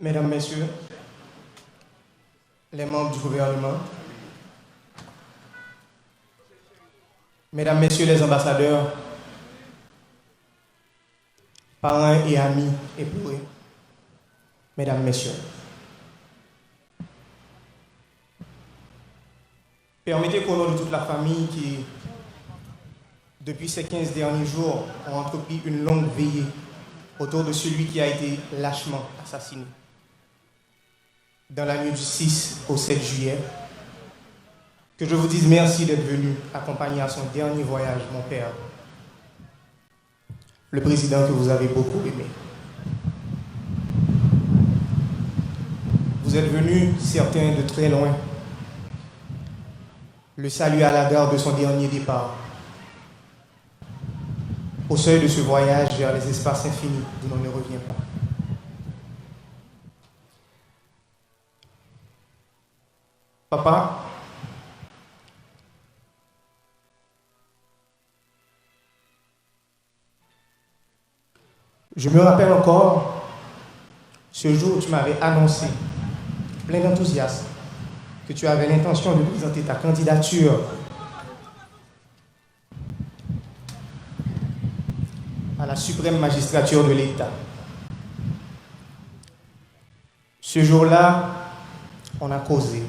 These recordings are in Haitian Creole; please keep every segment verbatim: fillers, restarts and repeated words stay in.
Mesdames, Messieurs les membres du gouvernement, Mesdames, Messieurs les ambassadeurs, parents et amis éplorés, Mesdames, Messieurs, permettez qu'au nom de toute la famille qui, depuis ces quinze derniers jours, ont entrepris une longue veillée autour de celui qui a été lâchement assassiné, dans la nuit du six au sept juillet, que je vous dise merci d'être venu accompagner à son dernier voyage mon père, le président que vous avez beaucoup aimé. Vous êtes venus, certains de très loin. Le salut à la gare de son dernier départ, au seuil de ce voyage vers les espaces infinis d'où l'on ne revient pas. Papa, je me rappelle encore ce jour où tu m'avais annoncé, plein d'enthousiasme, que tu avais l'intention de présenter ta candidature à la suprême magistrature de l'État. Ce jour-là, on a causé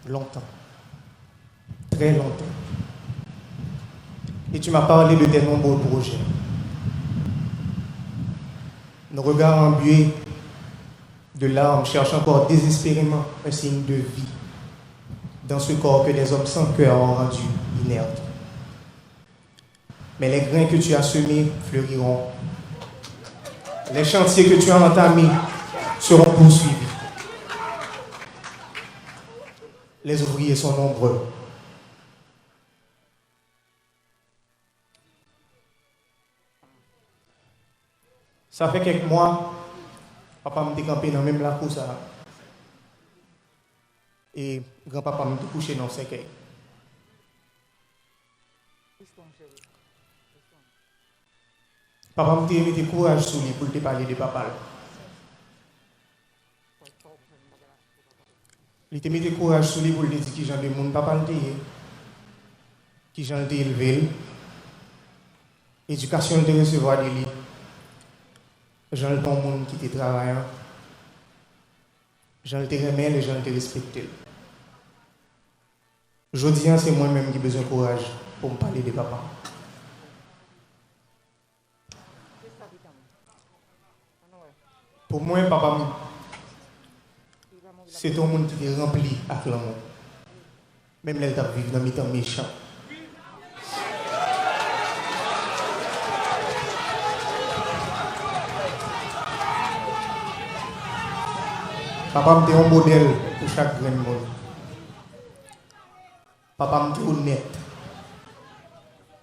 longtemps, très longtemps. Et tu m'as parlé de tes nombreux projets. Nos regards embués de larmes cherchent encore désespérément un signe de vie dans ce corps que des hommes sans cœur ont rendu inerte. Mais les grains que tu as semés fleuriront. Les chantiers que tu as entamés seront poursuivis. Les ouvriers sont nombreux. Sa fè kèk mwa, papa m te kanpe nan menm lakou sa a. E granpapa m te kouche nan yon sèkèy. Papa m te mete kouraj sou li pou l te pale de papa l. Li te mete kouraj sou li pou l te di kijan de moun papa l te ye, kijan l te elve l, edikasyon l te resevwa de li, jan l te yon moun ki te travayan, jan l te renmen l e jan l te respekte l. Jodi a, se mwen menm ki bezwen kouraj pou m pale de papa m. Pou mwen, papa m, se te yon moun ki te ranpli ak lanmou, menm lè l t ap viv nan mitan mechan. Papa m te yon modèl pou chak grenn moun. Papa m te onèt.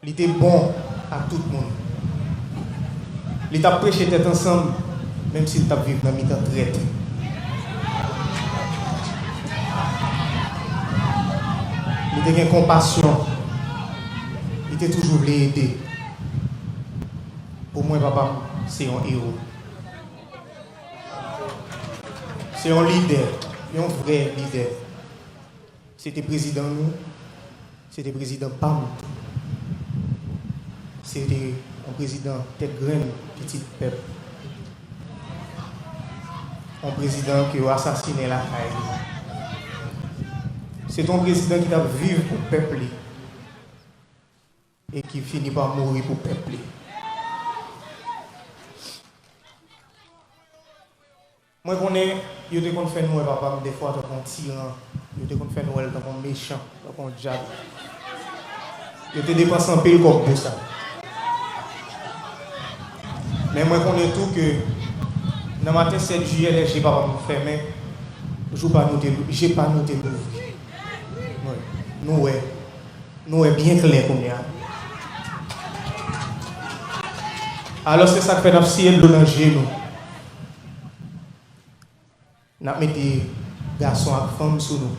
Li te bon ak tout moun. Li t ap preche tèt ansanm, menm si l t ap viv nan mitan trèt. Li te gen konpasyon. Li te toujou vle ede. Pou mwen, papa m se yon ewo. Se yon lidè, yon vrè lidè. Se te prezidan nou, se te prezidan pa m tou. Se te yon prezidan tèt grenn, pitit pèp. Yon prezidan ke yo asasinen lakay li. Se te yon prezidan ki t ap viv pou pèp li e ki fini pa mouri pou pèp li. Mwen konnen yo te konn fè n wè papa m dèfwa tankou yon tiran, yo te konn fè n wè l tankou yon mechan, tankou yon dyab. Yo te depanse anpil kòb pou sa. Men mwen konnen tou ke nan maten sèt jiyè, lè je papa m fèmen, jou pa nou te, je pa nou te louvri. Wi, nou wè, nou wè byen klè kounye a. Alò, se sa k fè n ap siye dlo nan je nou. N ap mete gason ak fanm sou nou.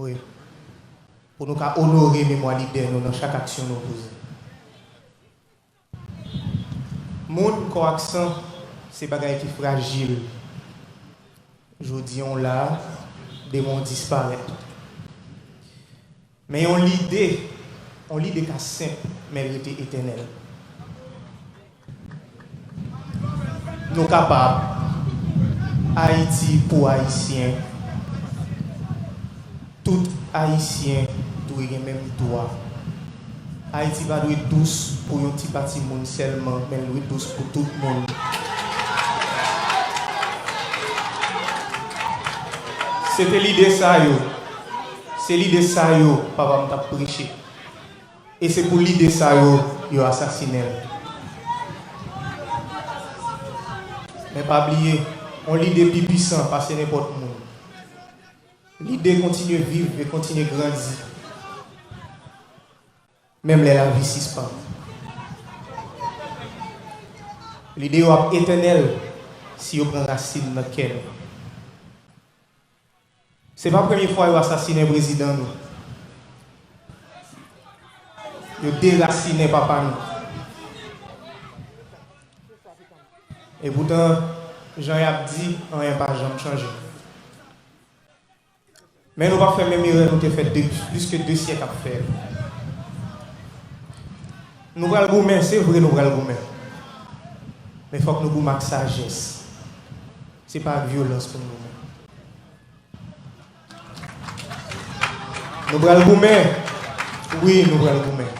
Wi. Pou nou ka onore memwa lidè nou nan chak aksyon nou poze. Moun, kò ak san, Se bagay ki frajil. Jodi a w la, demen w disparèt. Men yon lide, yon lide ka senp, men l rete etènèl. Nou kapab. Ayiti pou Ayisyen. Tout Ayisyen dwe gen menm dwa. Ayiti pa dwe dous pou yon ti pati moun sèlman, men l dwe dous pou tout moun. Se te lide sa yo, se lide sa yo papa m t ap preche. E se pou lide sa yo, yo asasinen l. Men pa bliye, yon lide pi pwisan pase nenpòt moun. Lide kontinye viv e kontinye grandi, menm lè lavi sispann. Lide yo ap etènèl si yo pran rasin nan kè nou. Se pa premye fwa yo asasinen prezidan nou. Yo derasinen papa nou. Epoutan, jan y ap di, anyen pa janm chanje. Men nou p ap fè menm erè nou te fè de, plis ke de syèk ap fè. Nou pral goumen, se vre nou pral goumen. Men fòk nou goumen ak sajès. Se pa ak vyolans pou n goumen. Nou pral goumen. Wi, nou pral goumen.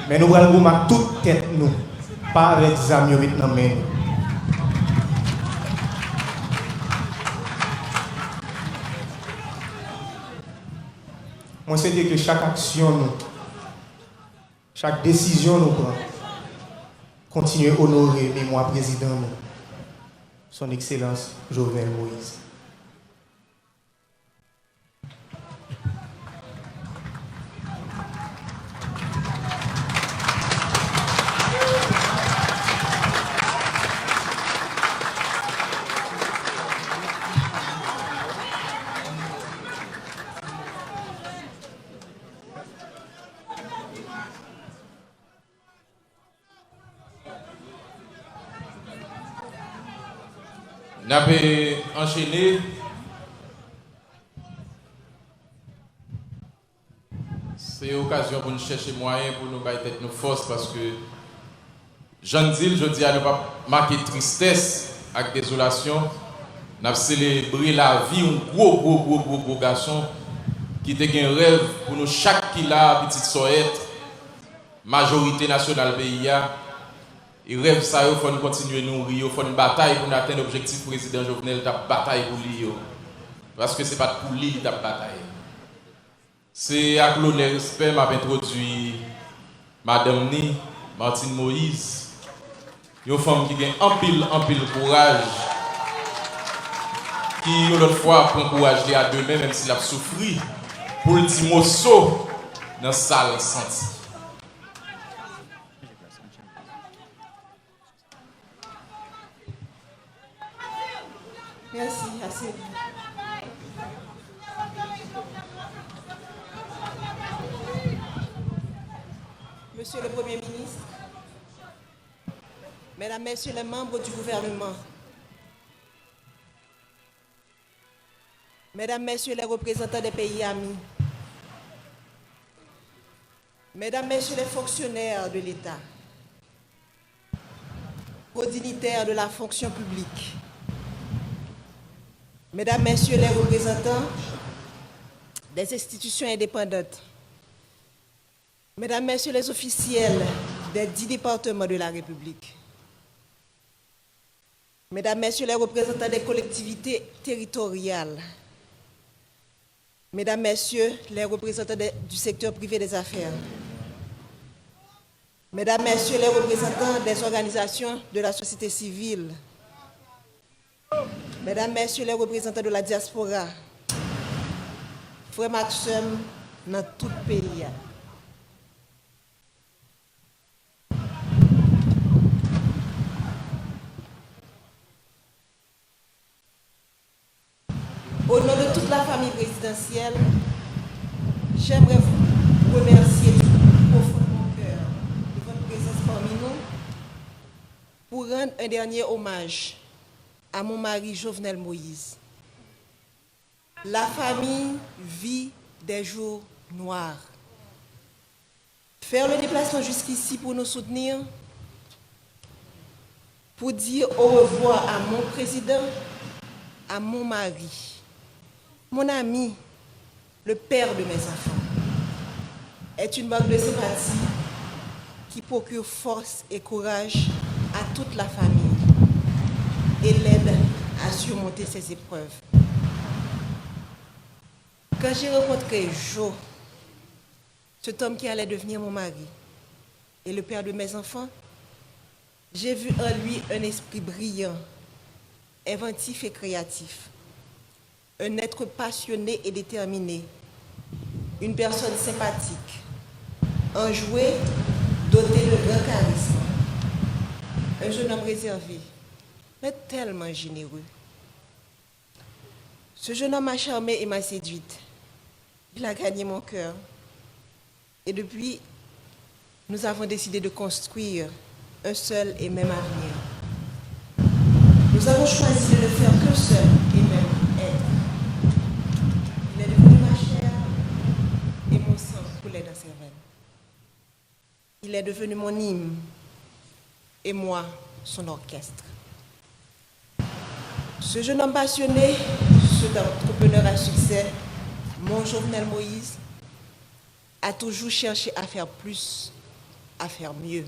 Men nou pral goumen ak tout tèt nou, pa avèk zam yo met nan men nou. Mwen swete ke chak aksyon nou, chak desizyon nou pran, kontinye onore memwa prezidan nou, Son Ekselans Jovenel Moïse. N ap, e, anchene. Se okazyon pou n chèche mwayen pou nou bay tèt nou fòs, paske, jan n di l, jodi a, nou p ap make tristès ak dezolasyon. N ap selebre lavi yon gwo, gwo, gwo, gwo, gwo gason ki te gen rèv pou nou chak ki la a, pitit Sòyèt, majorite nasyonal peyi a. E rèv sa yo, fò n kontinye nouri yo, fò n batay pou n atenn objektif Prezidan Jovenel t ap batay pou li yo. Paske se pa t pou li li t ap batay. Se ak lonè, respè, m ap entwodui madanm ni, Martine Moïse, yon fanm ki gen anpil, anpil kouraj, ki yon lòt fwa pran kouraj li a de men, menm si l ap soufri, pou l di moso nan sa l santi. Mèsi, ase. Monsieur le Premier ministre, Mesdames, Messieurs les membres du gouvernement, Mesdames, Messieurs les représentants des pays amis, Mesdames, Messieurs les fonctionnaires de l'État, hauts dignitaires de la fonction publique, Mesdames, Messieurs les représentants des institutions indépendantes, Mesdames, Messieurs les officiels des dix départements de la République, Mesdames, Messieurs les représentants des collectivités territoriales, Mesdames, Messieurs les représentants des- du secteur privé des affaires, Mesdames, Messieurs les représentants des organisations de la société civile, Mesdames, Messieurs les représentants de la diaspora, frè m ak sè m nan tout peyi a. Au nom de toute la famille présidentielle, j'aimerais vous remercier du plus profond de mon cœur de votre présence parmi nous. pour rendre un dernier hommage à mon mari Jovenel Moïse. La famille vit des jours noirs. Faire le déplacement jusqu'ici pour nous soutenir, pour dire au revoir à mon président, à mon mari, mon ami, le père de mes enfants, est une marque de sympathie qui procure force et courage à toute la famille et l'aide à surmonter ces épreuves. Quand j'ai rencontré Jo, cet homme qui allait devenir mon mari et le père de mes enfants, j'ai vu en lui un esprit brillant, inventif et créatif, un être passionné et déterminé, une personne sympathique, enjouée, dotée de grand charisme, un jeune homme réservé, mais tellement généreux. Ce jeune homme m'a charmée et m'a séduite. Il a gagné mon cœur. Et depuis, nous avons décidé de construire un seul et même avenir. Nous avons choisi de ne faire qu'un seul et même être. Il est devenu ma chair et mon sang coulait dans ses veines. Il est devenu mon hymne et moi son orchestre. Ce jeune homme passionné, cet entrepreneur à succès, mon Jovenel Moïse, a toujours cherché à faire plus, à faire mieux.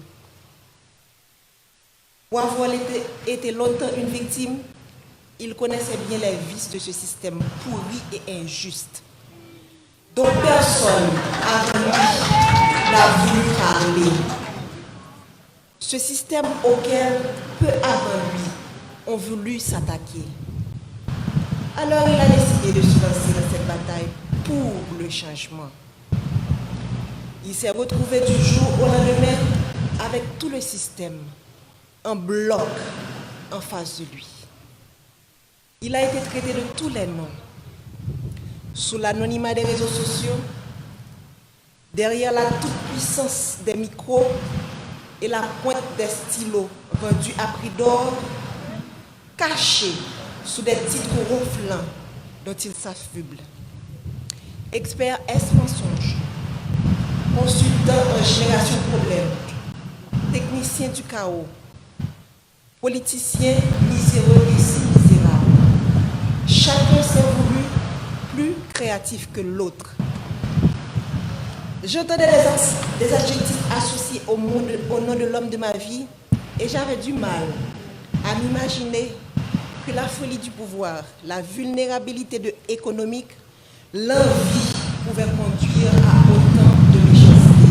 Pour avoir été, été longtemps une victime, il connaissait bien les vices de ce système pourri et injuste, dont personne avant lui n'a voulu parler. Ce système auquel peu avant lui ont voulu s'attaquer. Alors il a décidé de se lancer dans cette bataille pour le changement. Il s'est retrouvé du jour au lendemain avec tout le système en bloc en face de lui. Il a été traité de tous les noms. Sous l'anonymat des réseaux sociaux, derrière la toute-puissance des micros et la pointe des stylos vendus à prix d'or, caché sous des titres ronflants dont il s'affuble. Expert S mensonge, consultant en génération de problèmes, technicien du chaos, politicien miséreux et si misérable, chacun s'est voulu plus créatif que l'autre. J'entendais des, des adjectifs associés au, monde, au nom de l'homme de ma vie et j'avais du mal à m'imaginer que la folie du pouvoir, la vulnérabilité de économique, l'envie pouvait conduire à autant de méchanceté.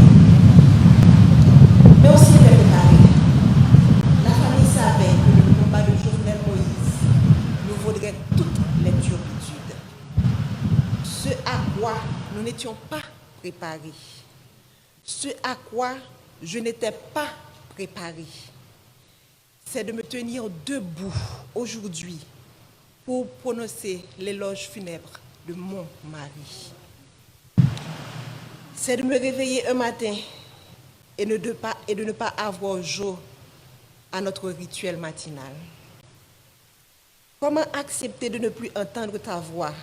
Mais on s'y était préparé. La famille savait que le combat de Jovenel Moïse nous vaudrait toutes les turpitudes. Ce à quoi nous n'étions pas préparés. Ce à quoi je n'étais pas préparé, c'est de me tenir debout aujourd'hui pour prononcer l'éloge funèbre de mon mari. C'est de me réveiller un matin et ne de pas, et de ne pas avoir Jo à notre rituel matinal. Comment accepter de ne plus entendre ta voix,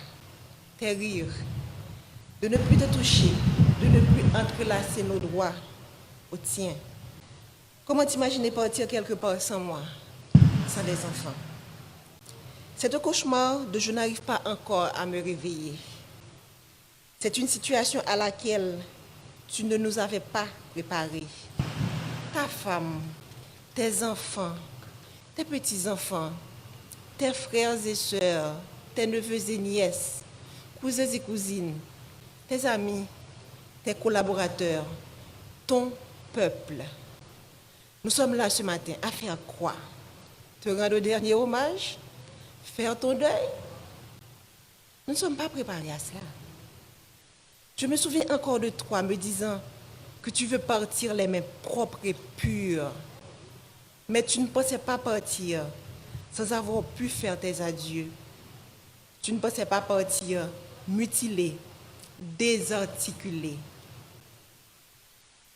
tes rires, de ne plus te toucher, de ne plus entrelacer nos doigts au tien? Comment t'imaginer partir quelque part sans moi, sans les enfants? C'est un cauchemar dont je n'arrive pas encore à me réveiller. C'est une situation à laquelle tu ne nous avais pas préparés. Ta femme, tes enfants, tes petits-enfants, tes frères et sœurs, tes neveux et nièces, cousins et cousines, tes amis, tes collaborateurs, ton peuple. Nous sommes là ce matin à faire quoi? Te rendre un dernier hommage? Faire ton deuil? Nous ne sommes pas préparés à cela. Je me souviens encore de toi me disant que tu veux partir les mains propres et pures. Mais tu ne pensais pas partir sans avoir pu faire tes adieux. Tu ne pensais pas partir mutilé, désarticulé.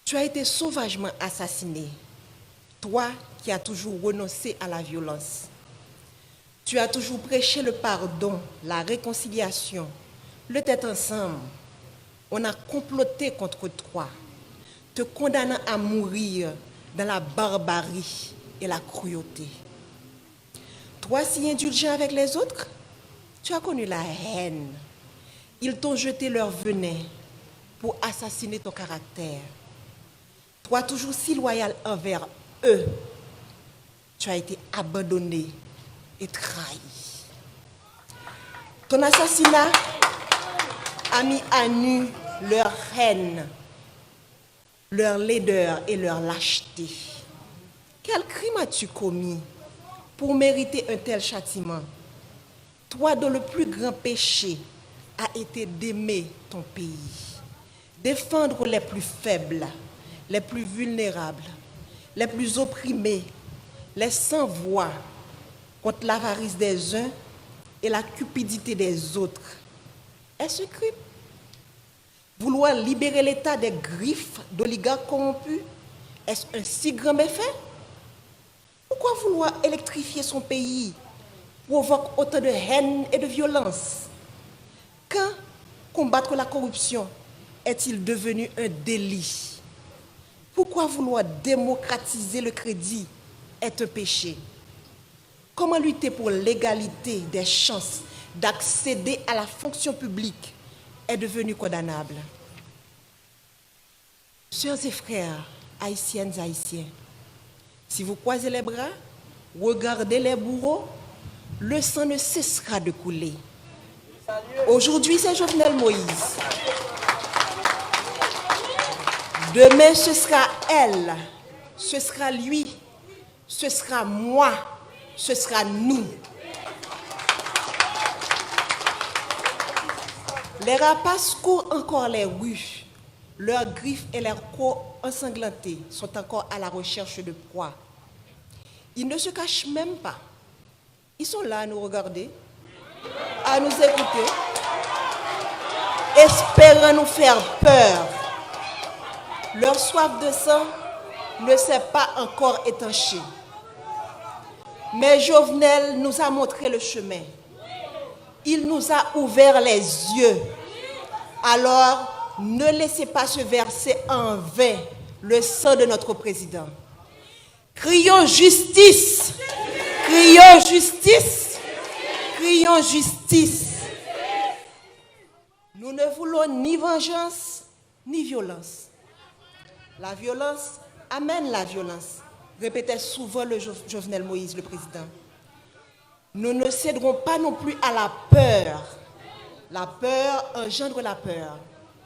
Tu as été sauvagement assassiné. Toi qui as toujours renoncé à la violence, tu as toujours prêché le pardon, la réconciliation, le tête ensemble. On a comploté contre toi, te condamnant à mourir dans la barbarie et la cruauté. Toi si indulgent avec les autres, tu as connu la haine. Ils t'ont jeté leur venin pour assassiner ton caractère. Toi toujours si loyal envers eux, tu as été abandonné et trahi. Ton assassinat a mis à nu leur haine, leur laideur et leur lâcheté. Quel crime as-tu commis pour mériter un tel châtiment ? Toi dont le plus grand péché a été d'aimer ton pays, défendre les plus faibles, les plus vulnérables, les plus opprimés, les sans voix, contre l'avarice des uns et la cupidité des autres. Est-ce un crime ? Vouloir libérer l'État des griffes d'oligarques corrompus, est-ce un si grand méfait ? Pourquoi vouloir électrifier son pays provoque autant de haine et de violence ? Quand combattre la corruption est-il devenu un délit ? Pourquoi vouloir démocratiser le crédit est un péché ? Comment lutter pour l'égalité des chances d'accéder à la fonction publique est devenu condamnable ? Sœurs et frères, Haïtiennes, Haïtiens, si vous croisez les bras, regardez les bourreaux, le sang ne cessera de couler. Aujourd'hui, c'est Jovenel Moïse. Demain, ce sera elle, ce sera lui, ce sera moi, ce sera nous. Les rapaces courent encore les rues. Leurs griffes et leurs crocs ensanglantées sont encore à la recherche de proies. Ils ne se cachent même pas. Ils sont là à nous regarder, à nous écouter, espérant nous faire peur. Leur soif de sang ne s'est pas encore étanchée. Mais Jovenel nous a montré le chemin. Il nous a ouvert les yeux. Alors, ne laissez pas se verser en vain le sang de notre président. Crions justice! Crions justice! Crions justice! Nous ne voulons ni vengeance, ni violence. La violence amène la violence, répétait souvent le Jo- Jovenel Moïse, le président. Nous ne céderons pas non plus à la peur. La peur engendre la peur,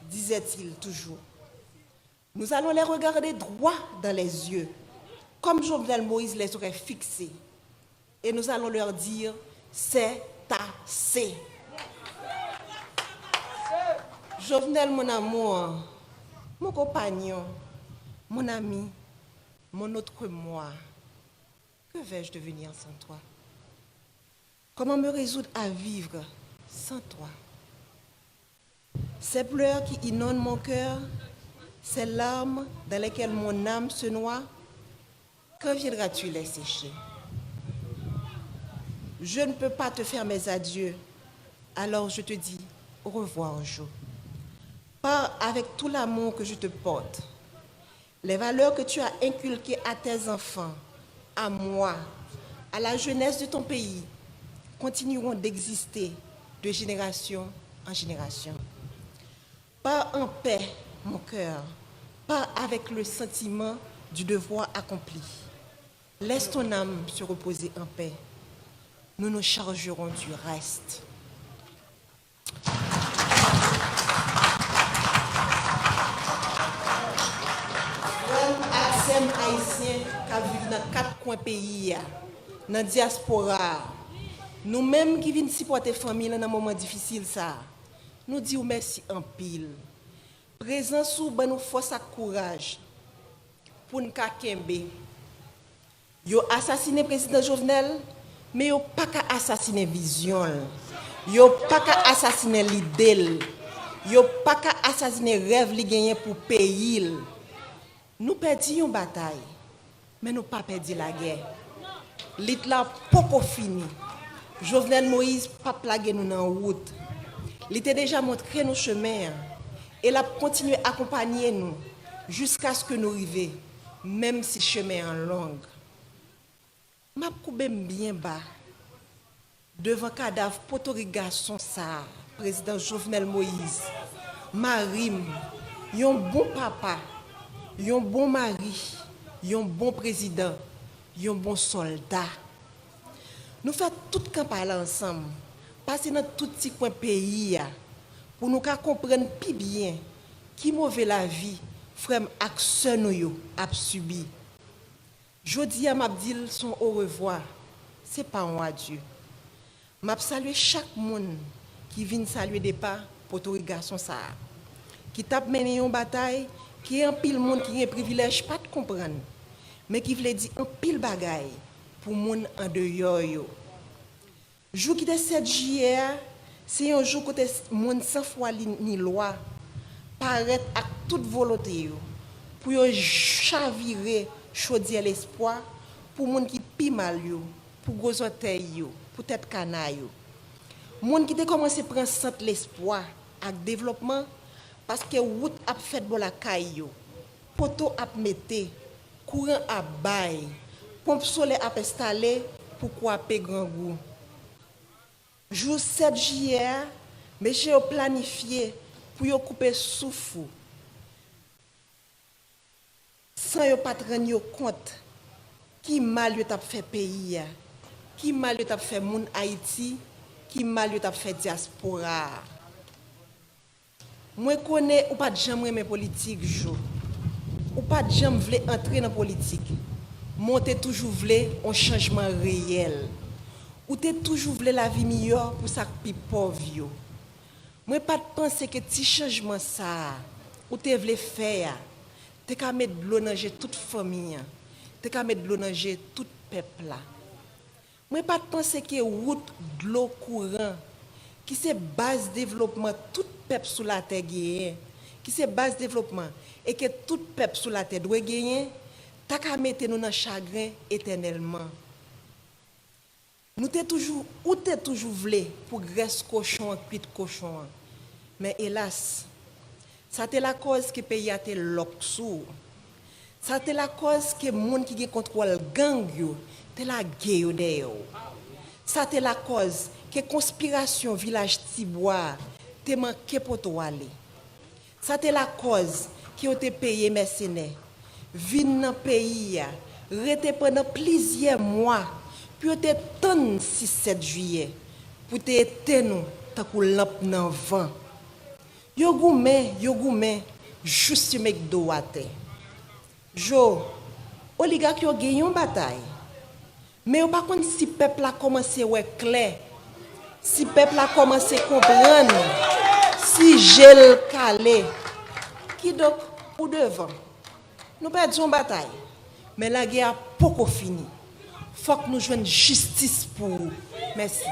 disait-il toujours. Nous allons les regarder droit dans les yeux, comme Jovenel Moïse les aurait fixés. Et nous allons leur dire, c'est assez. Jovenel, mon amour, mon compagnon, mon ami, mon autre moi, que vais-je devenir sans toi ? Comment me résoudre à vivre sans toi ? Ces pleurs qui inondent mon cœur, ces larmes dans lesquelles mon âme se noie, quand viendras-tu les sécher ? Je ne peux pas te faire mes adieux, alors je te dis au revoir, Jo. Pars avec tout l'amour que je te porte. Les valeurs que tu as inculquées à tes enfants, à moi, à la jeunesse de ton pays, continueront d'exister de génération en génération. Pars en paix, mon cœur, pars avec le sentiment du devoir accompli. Laisse ton âme se reposer en paix. Nous nous chargerons du reste. Frè m ak sè m ayisyen k ap viv nan kat kwen peyi a, nan dyaspora a, nou menm ki vin sipòte fanmi lan nan moman difisil sa a, nou di w mèsi anpil. Prezans ou ban nou fòs ak kouraj pou n ka kenbe. Yo asasinen Prezidan Jovenel, men yo pa ka asasinen vizyon l. Yo pa ka asasinen lide l. Yo pa ka asasinen rèv li genyen pou peyi l. Nou pèdi yon batay. Men nou pa pèdi lagè. Lit la poko fini. Jovenel Moïse p ap lage nou nan wout. Li te deja montre nou chemen an e l ap kontinye akonpanye nou jiskaske nou rive, menm si chemen an long. M ap koube m byen ba devan kadav potorik gason sa a, Prezidan Jovenel Moïse, mari m, yon bon papa, yon bon mari, yon bon prezidan, yon bon sòlda. Nou fè tout kanpay la ansanm, pase nan tout ti kwen peyi a, pou nou ka konprann pi byen ki move lavi frè m ak sè nou yo ap sibi. Jodi a, m ap di l s on orevwa, se pa yon adye. M ap salye chak moun ki vin salye depa potorik gason sa a, ki t ap mennen yon batay ke anpil moun ki gen privilèj pa t konprann, men ki vle di anpil bagay pou moun andeyò yo. Jou ki te sèt jiyè a, se yon jou kote s- moun san fwa ni lwa parèt ak tout volonte yo pou yo chavire chodyè lespwa pou moun ki pi mal yo, pou gwo zòtèy yo, pou tèt kana yo. Moun ki te kòmanse pran sant lespwa ak devlòpman paske wout ap fèt bò lakay yo, poto ap mete, kouran ap bay, ponp solè ap enstale pou kwape grangou. Jou sèt jiyè a, mesye yo planifye pou yo koupe souf ou san yo pa t rann yo kont ki mal yo t ap fè peyi a, ki mal yo t ap fè moun Ayiti, ki mal yo t ap fè dyaspora a. Mwen konnen ou pa t janm renmen politik, Jo. Ou pa t janm vle antre nan politik. Men w te toujou vle yon chanjman reyèl. Ou te toujou vle lavi miyò pou sa k pi pòv yo. Mwen pa t panse ke ti chanjman sa a ou te vle fè a te ka met dlo nan je tout fanmi an, te ka met dlo nan je tout pèp la. Mwen pa t panse ke wout, dlo, kouran, ki se baz devlopman tout pèp sou latè genyen, ki se baz devlopman e ke tout pèp sou latè dwe genyen, ta ka mete nou nan chagren etènèlman. Nou te toujou, ou te toujou vle pou grès kochon an kwit kochon an. Men elas, sa te lakòz ke peyi a te lòk sou ou. Sa te lakòz ke moun ki gen kontwòl gang yo te lage yo dèyè w. Sa te lakòz ke konspirasyon Vilaj Tibwa a te manke pote w ale. Sa te lakòz ke yo te peye mèsenè vin nan peyi a, rete pandan plizyè mwa pou yo te tann sis sèt jiyè pou te etenn ou tankou lanp nan van. Yo goumen, yo goumen, jis yo met do w atè. Jo, oligak yo gen yon batay, men yo pa konn si pèp la kòmanse wè klè, si pèp la kòmanse konprann, si je l kale. Kidonk, ou devan. Nou pèdi yon batay, men lagè a poko fini. Fòk nou jwenn jistis pou ou. Mèsi.